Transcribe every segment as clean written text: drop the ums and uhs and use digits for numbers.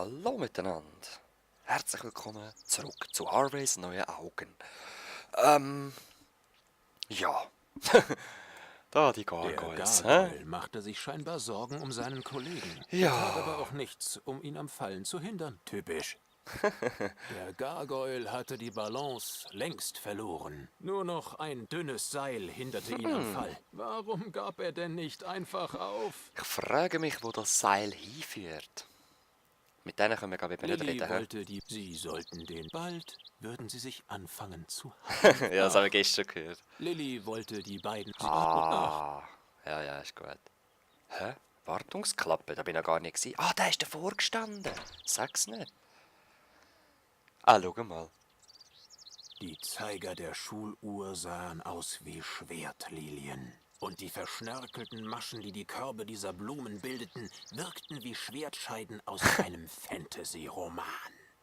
Hallo miteinander. Herzlich willkommen zurück zu Harveys neue Augen. Ja. Da die Gargoyles, Der Gargoyle machte sich scheinbar Sorgen um seinen Kollegen. Ja. Er tat aber auch nichts, um ihn am Fallen zu hindern. Typisch. Der Gargoyle hatte die Balance längst verloren. Nur noch ein dünnes Seil hinderte ihn am Fall. Warum gab er denn nicht einfach auf? Ich frage mich, wo das Seil hinführt. Mit denen können wir, glaube ich, nicht Lilly reden. wollte Sie sollten den... Bald würden sie sich anfangen zu hauen. Ja, das haben wir gestern gehört. Lilly wollte die beiden... Ja, ist gut. Hä? Wartungsklappe? Da bin ich noch gar nicht gewesen. Ah, da ist davor gestanden. Sag's nicht. Ah, schau mal. Die Zeiger der Schuluhr sahen aus wie Schwertlilien. Und die verschnörkelten Maschen, die die Körbe dieser Blumen bildeten, wirkten wie Schwertscheiden aus einem Fantasy-Roman.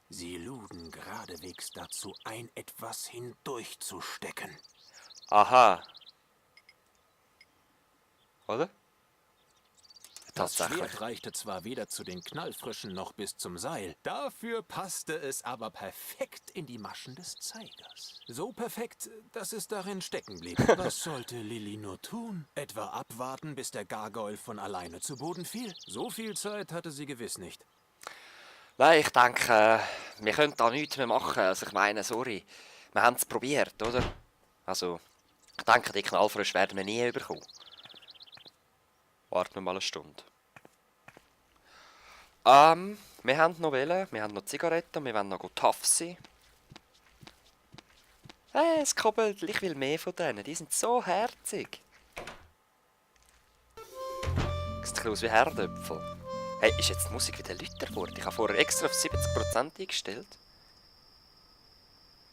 Sie luden geradewegs dazu ein, etwas hindurchzustecken. Aha. Oder? Das Tatsächlich. Schwert reichte zwar weder zu den Knallfrischen noch bis zum Seil, dafür passte es aber perfekt in die Maschen des Zeigers. So perfekt, dass es darin stecken blieb. Was sollte Lilly nur tun? Etwa abwarten, bis der Gargoyle von alleine zu Boden fiel? So viel Zeit hatte sie gewiss nicht. Nein, ich denke, wir können da nichts mehr machen. Also ich meine, sorry. Wir haben es probiert, oder? Also, ich denke, die Knallfrosch werden wir nie bekommen. Warten wir mal eine Stunde. Wir haben noch Zigaretten, wir wollen noch tough sein. Hey, es koppelt, ich will mehr von denen, die sind so herzig. Sieht ein aus wie Herdöpfel. Hey, ist jetzt die Musik wieder lauter geworden? Ich habe vorher extra auf 70% eingestellt.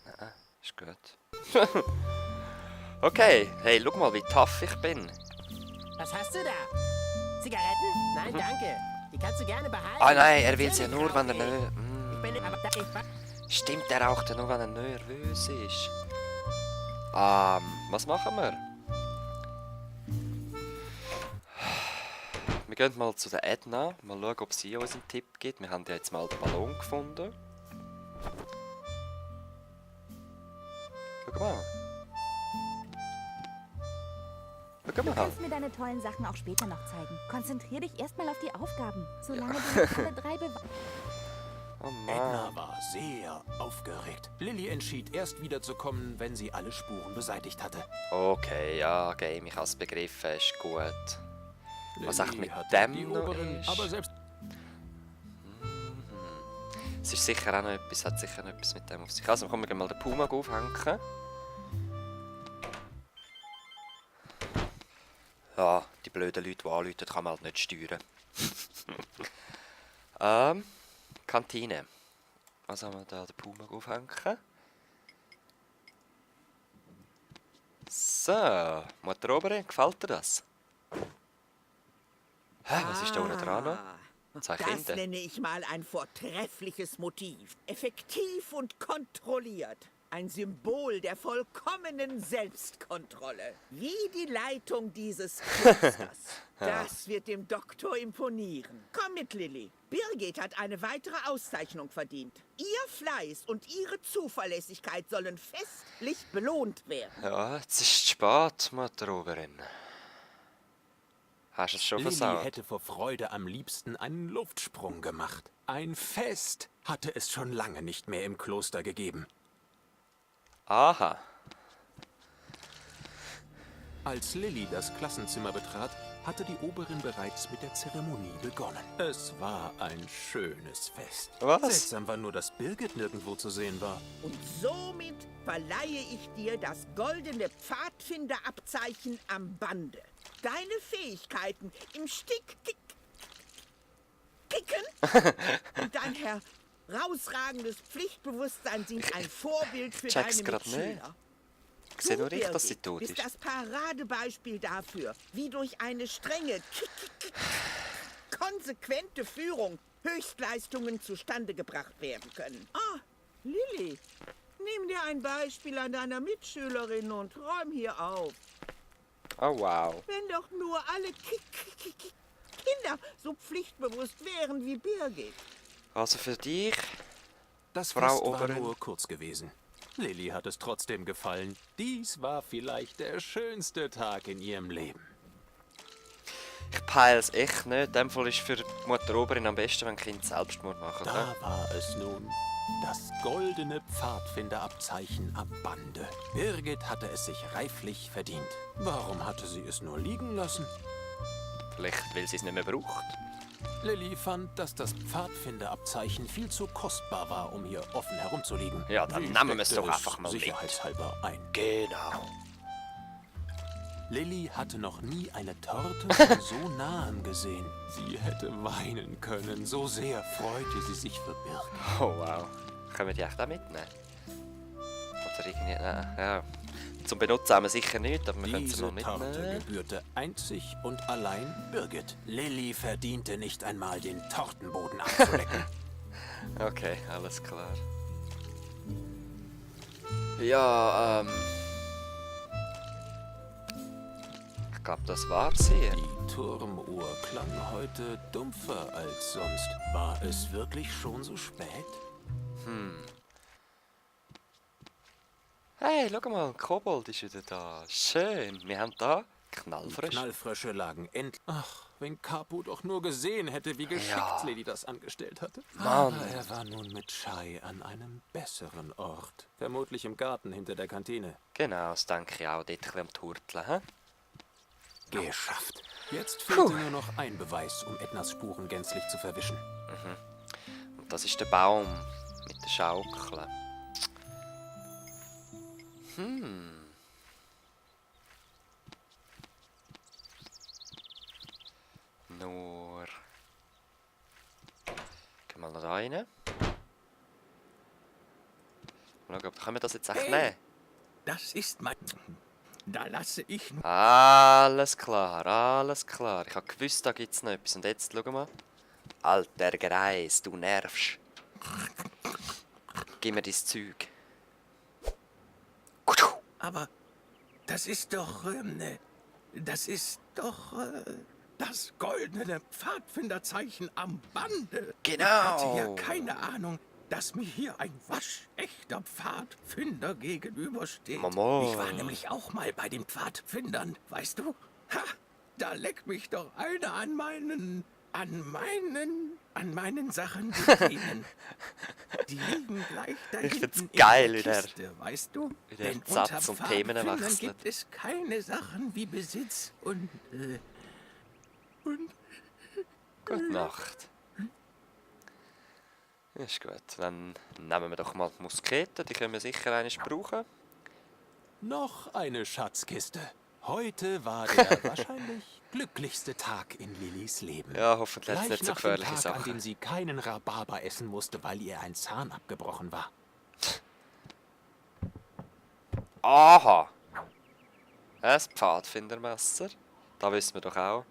Nein, ist gut. Okay, hey, schau mal, wie tough ich bin. Was hast du da? Zigaretten? Nein, danke. Die kannst du gerne behalten. Ah nein, er will sie ja nur, wenn er Ich Stimmt, er raucht ja nur, wenn er nervös ist. Was machen wir? Wir gehen mal zu der Edna, mal schauen, ob sie uns einen Tipp gibt. Wir haben ja jetzt mal den Ballon gefunden. Schau mal. Du kannst mir deine tollen Sachen auch später noch zeigen. Konzentrier dich erstmal auf die Aufgaben, solange du nicht alle drei Oh Edna Mann. war sehr aufgeregt. Lilly entschied erst wiederzukommen, wenn sie alle Spuren beseitigt hatte. Okay, ja, Game, ich habe es begriffen, ist gut. Was echt mit hatte dem die noch oberen, ist? aber selbst Es ist sicher auch noch etwas, hat sicher noch etwas mit dem auf sich. Also, komm, wir mal den Puma aufhängen. Ja, die blöden Leute, die anrufen, kann man halt nicht steuern. Kantine. Was haben wir da? Den Puma aufhängen. So, Mutter Oberin, gefällt dir das? Hä, was ist da unten dran noch? Zwei Das Kinder. nenne ich mal ein vortreffliches Motiv. Effektiv und kontrolliert. Ein Symbol der vollkommenen Selbstkontrolle. Wie die Leitung dieses Klosters. Das wird dem Doktor imponieren. Komm mit, Lilly. Birgit hat eine weitere Auszeichnung verdient. Ihr Fleiß und ihre Zuverlässigkeit sollen festlich belohnt werden. Ja, jetzt ist es spät, Mutter Oberin. Hast du es schon Lilly versaut? hätte vor Freude am liebsten einen Luftsprung gemacht. Ein Fest hatte es schon lange nicht mehr im Kloster gegeben. Aha. Als Lilly das Klassenzimmer betrat, hatte die Oberin bereits mit der Zeremonie begonnen. Es war ein schönes Fest. Was? Seltsam war nur, dass Birgit nirgendwo zu sehen war. Und somit verleihe ich dir das goldene Pfadfinderabzeichen am Bande. Deine Fähigkeiten im Kicken und dein herausragendes Pflichtbewusstsein sind ein Vorbild für Check's deine grad nicht. Mitschüler. Ich sehe nur ich, Birgit, dass sie tot bist ist. das Paradebeispiel dafür, wie durch eine strenge, konsequente Führung Höchstleistungen zustande gebracht werden können. Ah, Lilly, nimm dir ein Beispiel an deiner Mitschülerin und räum hier auf. Oh wow. Wenn doch nur alle Kinder so pflichtbewusst wären wie Birgit. Also für dich, Das Frau Fest war Oberin. nur kurz gewesen. Lilly hat es trotzdem gefallen. Dies war vielleicht der schönste Tag in ihrem Leben. ich peile es echt nicht. In dem Fall ist für die Mutter Oberin am besten, wenn die Kinder Selbstmord machen. Da war es nun. Das goldene Pfadfinderabzeichen am Bande. Birgit hatte es sich reiflich verdient. Warum hatte sie es nur liegen lassen? Vielleicht, weil sie es nicht mehr braucht. Lilly fand, dass das Pfadfinderabzeichen viel zu kostbar war, um hier offen herumzuliegen. Ja, dann Sie nehmen wir es steckte doch einfach mal mit. sicherheitshalber ein. Genau. Lilly hatte noch nie eine Torte von so nahem gesehen. Sie hätte weinen können, so sehr freute sie sich für Birgit. Oh wow. Können wir die echt auch mitnehmen? Oder irgendwie, ja. Zum Benutzen haben wir sicher nicht, aber wir können sie Diese noch Torte mitnehmen. gebührte einzig und allein Birgit. Lilly verdiente nicht einmal den Tortenboden abzulecken. Okay, alles klar. Ja, ich glaube, das war's hier. Die Turmuhr klang heute dumpfer als sonst. War es wirklich schon so spät? Hey, schau mal, ein Kobold ist wieder da. Schön. Wir haben da Die Knallfrisch. Knallfrösche lagen endlich. Ach, wenn Capo doch nur gesehen hätte, wie geschickt Ja. Lilly das angestellt hatte. Mann. Aber er war nun mit Shai an einem besseren Ort. Vermutlich im Garten hinter der Kantine. Genau, das denke ich auch. Dort ein bisschen am Turteln, hä? Geschafft. Jetzt fehlte nur noch ein Beweis, um Ednas Spuren gänzlich zu verwischen. Und das ist der Baum mit der Schaukel. Nur... Gehen wir mal da rein. Mal schauen, können wir das jetzt echt nehmen? Das ist mein... Da lasse ich... Alles klar, alles klar. Ich habe gewusst, da gibt es noch etwas. Und jetzt, schau mal. Alter Greis, du nervst. Gib mir dein Zeug. Aber das ist doch... das ist doch... das goldene Pfadfinderzeichen am Bande. Genau. Ich hatte ja keine Ahnung, dass mir hier ein waschechter Pfadfinder gegenübersteht. Mama. Ich war nämlich auch mal bei den Pfadfindern, weißt du? Ha, da leckt mich doch einer an meinen Sachen gesehen. Die liegen gleich da Ich hinten find's in geil, der wie der- Kiste, weißt du? wie der Denn Satz unter und Themen Pfadfindern wechselt. gibt es keine Sachen wie Besitz und Gute Nacht. Ist gut. Dann nehmen wir doch mal die Muskete. Die können wir sicher einmal brauchen. Noch eine Schatzkiste. Heute war der wahrscheinlich glücklichste Tag in Lillys Leben. Ja, hoffentlich Gleich nicht so nach dem gefährliche Tag, an dem Sachen. sie keinen Rhabarber essen musste, weil ihr ein Zahn abgebrochen war. Aha! Ein Pfadfindermesser. Da wissen wir doch auch.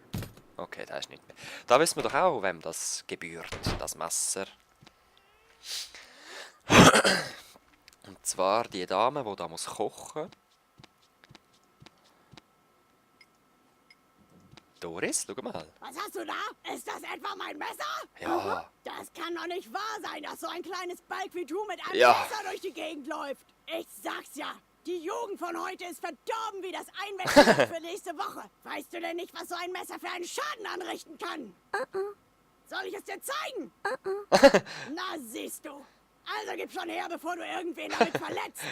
Okay, da ist nicht mehr. Da wissen wir doch auch, wem das gebührt, das Messer. Und zwar die Dame, die da muss kochen. Doris, schau mal. Was hast du da? Ist das etwa mein Messer? Ja. Das kann doch nicht wahr sein, dass so ein kleines Balk wie du mit einem Ja. Messer durch die Gegend läuft. Ich sag's ja. Die Jugend von heute ist verdorben wie das Einweggeschirr für nächste Woche. Weißt du denn nicht, was so ein Messer für einen Schaden anrichten kann? Soll ich es dir zeigen? Na, siehst du. Also gib schon her, bevor du irgendwen damit verletzt.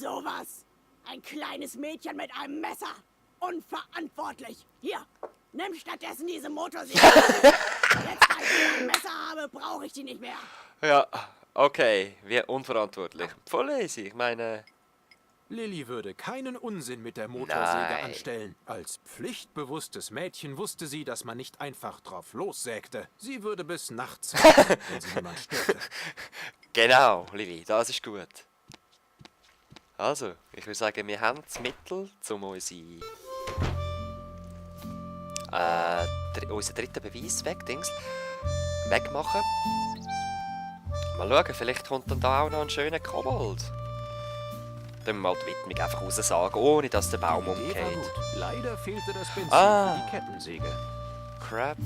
Sowas. Ein kleines Mädchen mit einem Messer. Unverantwortlich. Hier, nimm stattdessen diese Motorsäge. Jetzt, da ich ein Messer habe, brauche ich die nicht mehr. Ja, okay. Wie unverantwortlich. Voll easy. Ich meine... Lilly würde keinen Unsinn mit der Motorsäge Nein. anstellen. Als pflichtbewusstes Mädchen wusste sie, dass man nicht einfach drauf lossägte. Sie würde bis nachts warten, wenn sie niemand störte. Genau, Lili, das ist gut. Also, ich würde sagen, wir haben das Mittel, um unseren dritten Beweis wegmachen. Mal schauen, vielleicht kommt dann da auch noch ein schöner Kobold. Dann mal die Widmung einfach raussagen, ohne dass der Baum Die Idee war umgeht. gut. Leider fehlte das Benzin Ah. für die Kettensäge. Crap.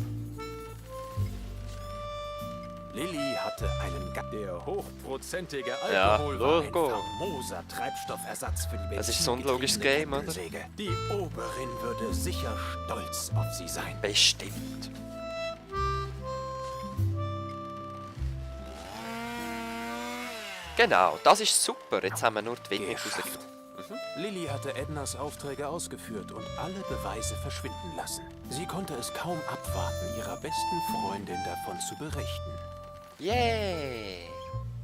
Lilly hatte einen der hochprozentige Ja, Alkohol war ein Logo. famoser Treibstoffersatz für die Das ist so ein logisches benzingetriebene Game, oder? Kettensäge. Die Oberin würde sicher stolz auf sie sein. Bestimmt. Genau, das ist super. Jetzt haben wir nur die Widmung Geschafft. rausgefunden. Lilly hatte Ednas Aufträge ausgeführt und alle Beweise verschwinden lassen. Sie konnte es kaum abwarten, ihrer besten Freundin davon zu berichten. Yay!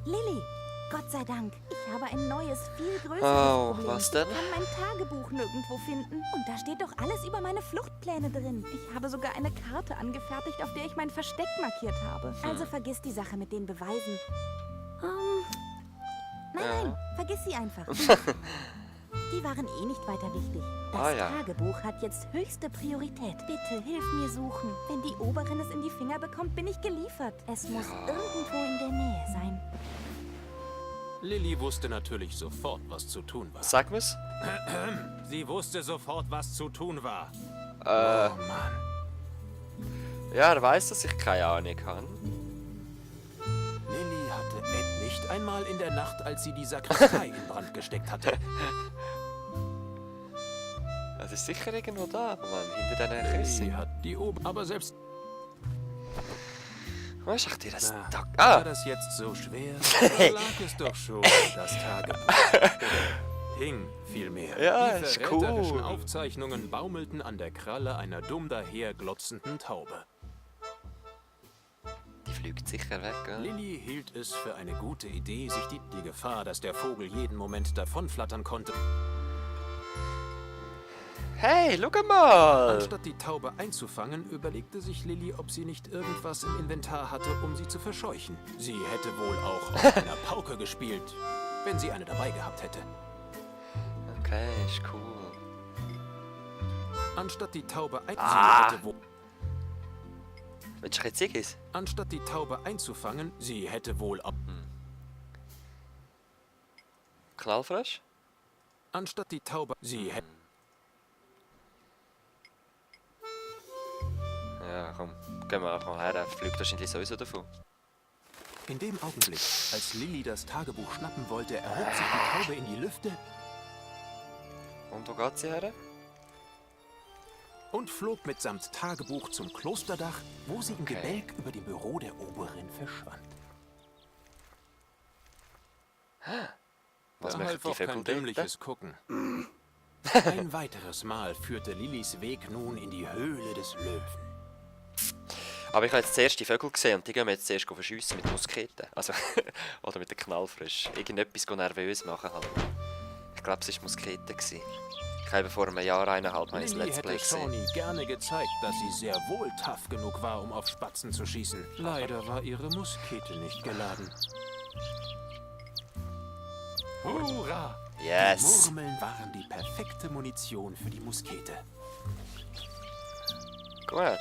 Lilly, Gott sei Dank. Ich habe ein neues, viel größeres Oh, Problem. was denn? Ich kann mein Tagebuch nirgendwo finden. Und da steht doch alles über meine Fluchtpläne drin. Ich habe sogar eine Karte angefertigt, auf der ich mein Versteck markiert habe. Also vergiss die Sache mit den Beweisen. Nein, vergiss sie einfach. Die waren eh nicht weiter wichtig. Das Ah, ja. Tagebuch hat jetzt höchste Priorität. Bitte, hilf mir suchen. Wenn die Oberin es in die Finger bekommt, bin ich geliefert. Es muss irgendwo in der Nähe sein. Lilly wusste natürlich sofort, was zu tun war. Sag mir's. Sie wusste sofort, was zu tun war. Oh Mann. Ja, er weiß, dass ich keine Ahnung habe. Lilly hatte Ed nicht einmal in der Nacht, als sie die Sakristei in Brand gesteckt hatte. Es ist sicher irgendwo da, Mann, hinter diesen Sie Küssen. hat die aber selbst Was ist dir das Na, Tag? war Ah! das jetzt so schwer? Da lag es doch schon, das Tagebuch. Oder hing vielmehr. Ja, Die ist verräterischen cool. Aufzeichnungen baumelten an der Kralle einer dumm daherglotzenden Taube. Die fliegt sicher weg, gell? Lilly hielt es für eine gute Idee, sich die Gefahr, dass der Vogel jeden Moment davonflattern konnte. Hey, schau mal! Anstatt die Taube einzufangen, überlegte sich Lilly, ob sie nicht irgendwas im Inventar hatte, um sie zu verscheuchen. Sie hätte wohl auch auf einer Pauke gespielt, wenn sie eine dabei gehabt hätte. Okay, ist cool. Anstatt die Taube Willst du jetzt Ziggis? Anstatt die Taube einzufangen, sie hätte wohl ab. Knallfrisch? Anstatt die Taube, sie hätte. Ja, komm. Gehen wir mal her, er fliegt wahrscheinlich sowieso davon. In dem Augenblick, als Lilly das Tagebuch schnappen wollte, erhob sich die Taube in die Lüfte Und wo geht sie her? und flog mitsamt Tagebuch zum Klosterdach, wo sie im Okay. Gebälk über dem Büro der Oberin verschwand. Was Da möchten half die auch Vögel kein dort? dümmliches Gucken. Ein weiteres Mal führte Lillys Weg nun in die Höhle des Löwen. Aber ich habe jetzt zuerst die Vögel gesehen und die gehen wir jetzt zuerst verschiessen mit Musketen. Also, oder mit der Knallfrisch. Irgendetwas nervös machen halt. Ich glaube, es war Musketen. gewesen. Ich habe vor einem Jahr, 1,5 Mal ins Lilly Let's Play hätte gesehen. Shawnee gerne gezeigt, dass sie sehr wohl tough genug war, um auf Spatzen zu schießen. Leider war ihre Muskete nicht geladen. Hurra! Die Yes! Murmeln waren die perfekte Munition für die Muskete. Gut.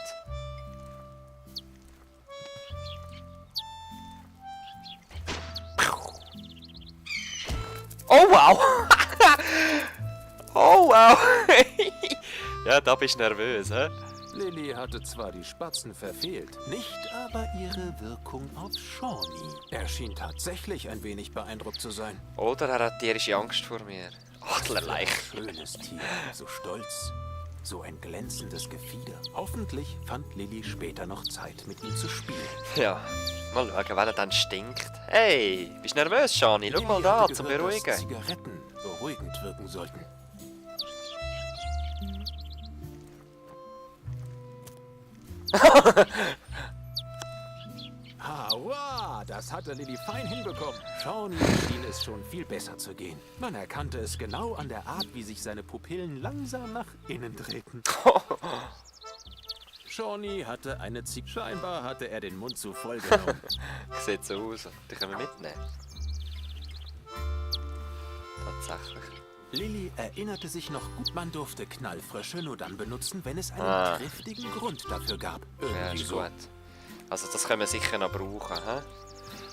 Oh wow! Oh wow! Ja, da bist du nervös, hä? Lilly hatte zwar die Spatzen verfehlt, nicht aber ihre Wirkung auf Shawnee. Er schien tatsächlich ein wenig beeindruckt zu sein. Oder er hat tierische Angst vor mir. Adlerleich. Schönes Tier, so stolz, so ein glänzendes Gefieder. Hoffentlich fand Lilly später noch Zeit, mit ihm zu spielen. Ja, mal schauen, wann er dann stinkt. Hey, bist du nervös, Shani? Schau mal Lilly da, hatte zum gehört, dass Beruhigen. Zigaretten beruhigend wirken sollten. Haua, das hatte Lilly fein hinbekommen. Shawnee schien es schon viel besser zu gehen. Man erkannte es genau an der Art, wie sich seine Pupillen langsam nach innen drehten. Shawnee hatte eine Ziege. Scheinbar hatte er den Mund zu voll genommen. Sieht so aus. Die können wir mitnehmen. Tatsächlich. Lilly erinnerte sich noch gut, man durfte Knallfrösche nur dann benutzen, wenn es einen triftigen Grund dafür gab. Ja, Irgendwie ist so. gut. Also das können wir sicher noch brauchen. He?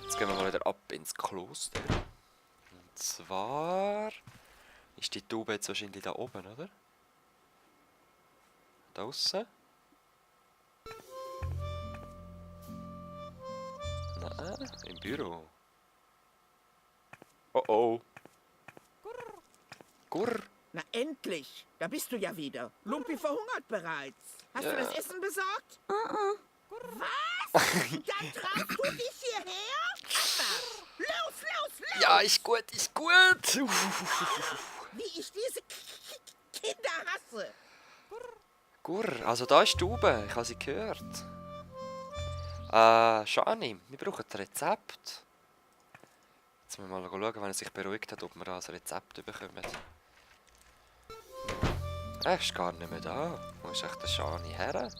Jetzt gehen wir mal wieder ab ins Kloster. Und zwar ist die Tube jetzt wahrscheinlich da oben, oder? Da aussen? Nein. Büro. Oh oh. Gurr. Na endlich, da bist du ja wieder. Lumpi verhungert bereits. Hast du das Essen besorgt? Was? Dann tragst du dich hierher? Los, los, los! Ja, ist gut, ist gut. Wie ich diese Kinder hasse. Gurr, also da ist die Stube. Ich habe sie gehört. Shani, wir brauchen ein Rezept. Jetzt müssen wir mal schauen, wenn er sich beruhigt hat, ob wir da ein Rezept bekommen. Er ist gar nicht mehr da. Wo ist echt der Shani her?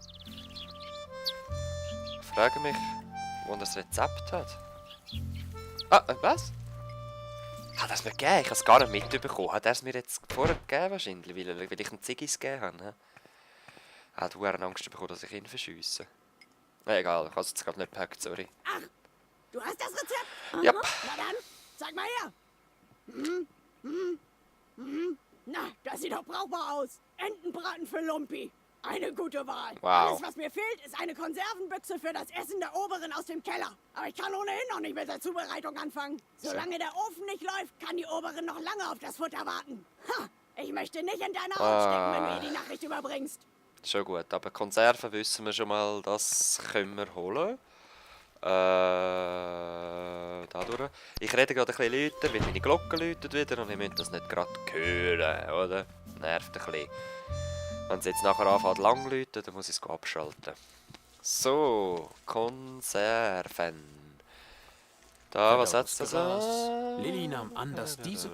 Ich frage mich, wo er das Rezept hat. Was? Hat er es mir gegeben? Ich habe es gar nicht mitbekommen. Hat er es mir jetzt vorher gegeben wahrscheinlich, weil ich einen Ziggis gegeben habe? Ne? Er hat verdammt Angst bekommen, dass ich ihn verschiesse. Egal, ich habe es jetzt gerade nicht gepackt, sorry. Ach, du hast das Rezept? Ja. Na dann, zeig mal her. Na, das sieht doch brauchbar aus. Entenbraten für Lumpi. Eine gute Wahl. Wow. Alles, was mir fehlt, ist eine Konservenbüchse für das Essen der Oberen aus dem Keller. Aber ich kann ohnehin noch nicht mit der Zubereitung anfangen. Solange der Ofen nicht läuft, kann die Oberin noch lange auf das Futter warten. Ha! Ich möchte nicht in deiner Haut stecken, wenn du ihr die Nachricht überbringst. Schon gut, aber Konserven wissen wir schon mal, das können wir holen. Dadurch. Ich rede gerade ein bisschen lauter, weil meine Glocke läutet wieder und ich müsst das nicht gerade hören, oder? Nervt ein bisschen. Wenn es jetzt nachher anfängt lang läuten, dann muss ich es abschalten. So, Konserven. Da, was hat's da so? Lilly nahm an, dass diese...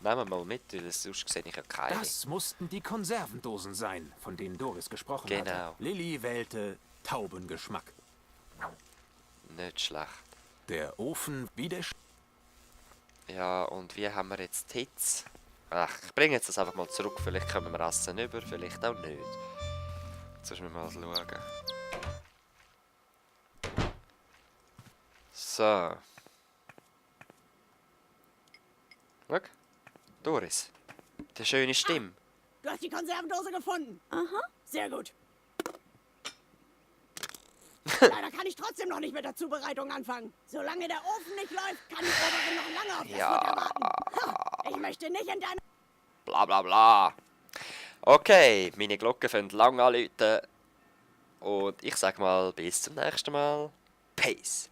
Nehmen wir mal mit, weil sonst sehe ich ja keine. Das mussten die Konservendosen sein, von denen Doris gesprochen Genau. hatte. Lilly wählte Taubengeschmack. Nicht schlecht. Der Ofen Ja, und wie haben wir jetzt die Hitze? Ach, ich bringe jetzt das einfach mal zurück. Vielleicht kommen wir Essen über, vielleicht auch nicht. Jetzt müssen wir mal schauen. So. Schau. Doris. Die schöne Stimme. Du hast die Konservendose gefunden. Aha. Sehr gut. Leider kann ich trotzdem noch nicht mit der Zubereitung anfangen. Solange der Ofen nicht läuft, kann die Oberin noch lange auf das Futter warten. Ha, ich möchte nicht in deiner... Bla bla bla. Okay, meine Glocken fangen lang anläuten. Und ich sag mal, bis zum nächsten Mal. Peace.